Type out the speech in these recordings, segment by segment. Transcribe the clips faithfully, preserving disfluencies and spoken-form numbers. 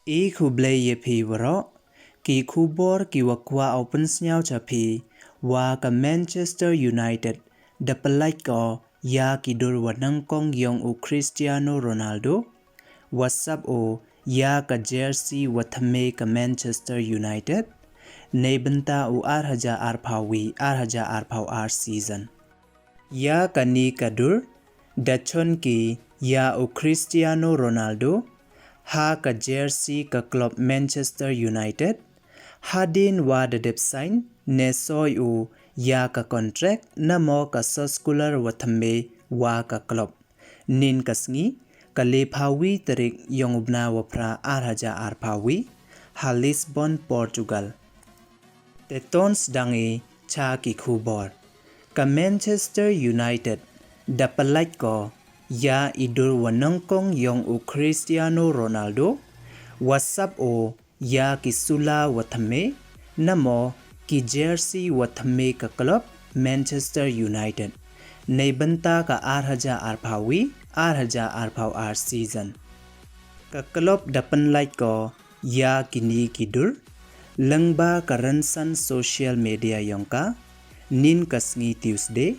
E khublei ya phi waroh, ki khubor ki wa kwah u pynsniaw cha phi, wa ka Manchester United da pynlait ko ya ki dur wa nyngkong yong u Cristiano Ronaldo, wa sap o ya ka jersey wa thymme ka Manchester United, neibynta u ar hajar arphaw wi, ar hajar arphaw ar season. Ya kani ka dur, da chon ki ya u Cristiano Ronaldo ha ka jersey ka club Manchester United, hadien wa da dep sign ne soi u ya ka contract namo ka soskular wa thymme wa ka club. Nin ka sngi, ka lephaw wi tarik yong u bnai wa phra ar hajar arphaw wi, ha Lisbon, Portugal. Te ton sdang i cha ki khubor. Ka Manchester United da pynlait ko ya i dur wa nyngkong yong u Cristiano Ronaldo, wa sap o ya ki sula wa thymme, namo ki jersey wa thymme ka club Manchester United, neibynta ka ar hajar arphaw wi, ar hajar arphaw ar season. Ka club da pynlait ko ya kini ki dur lyngba ka rynsan social media yong ka, nin ka sngi Tuesday,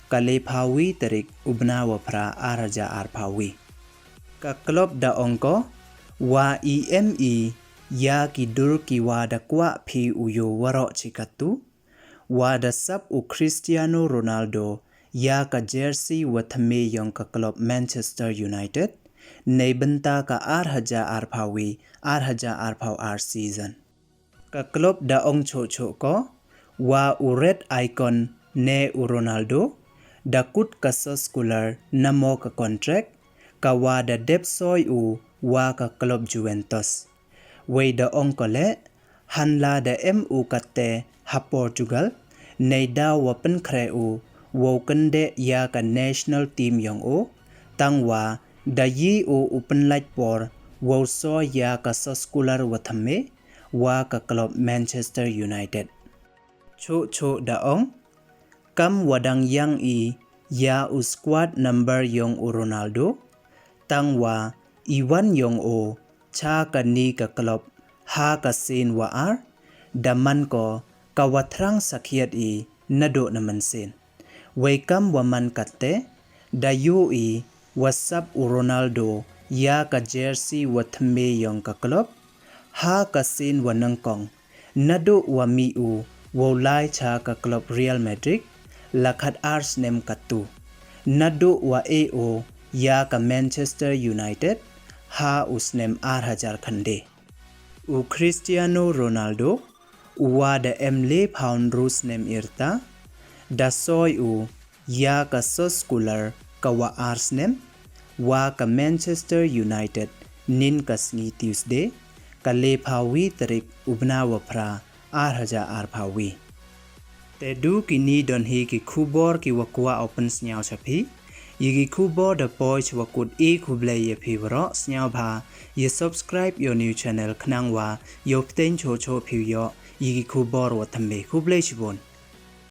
ka lephaw wi tarik u bnai wa phra ar hajar arphaw wi. Ka club da ong ko, wa i em i ya ki dur ki wa da kwah phi u yoh waroh chi katto, wa da sap u Cristiano Ronaldo ya ka jersey wa thymme yong ka club Manchester United, neibynta ka ar hajar arphaw wi, ar hajar arphaw ar season. Ka club da ong choh choh ko, wa u red icon ne u Ronaldo da kut ka soskular namo ka contract, ka wa da dep soi u wa ka club Juventus. Wei da ong ko le, hanla da em u katte ha Portugal, neidaw wa pynkhreh u wow kyndeh ya ka national team yong o, tang wa da yi u u pynlait por wow soi ya ka soskular wa thymme wa ka club Manchester United. Choh choh da ong, kam wa dang yang i ya u squad number yong u Ronaldo, tang wa i wan yong o cha kani ka club ha ka sien wa ar, da man ko ka wa thrang sakhiat i naduh na mynsiem. Wei kam wa man katte, da yoh i wa sap u Ronaldo ya ka jersey wa thymme yong ka club ha ka sien wa nyngkong, naduh wa mih u wow lai cha ka club Real Madrid la khat ar snem katto, naduh wa e o ya ka Manchester United ha u snem ar hajar khyndai. U Cristiano Ronaldo, u wa da em lephaw ynru snem i rta, da soi u ya ka soskular ka wa ar snem wa ka Manchester United, nin ka sngi Tuesday, ka lephaw wi tarik u bnai wa phra ar hajar arphaw wi. Te du kini don hi ki khubor ki wa kwah u pynsniaw cha phi. Ya ki khubor da poi cha wa kut, e khublei ya phi waroh, sniawbha ya subscribe ya u new channel khnang wa yow pteng choh choh phi u yoh ya ki khubor wa thymme. Khublei chibun.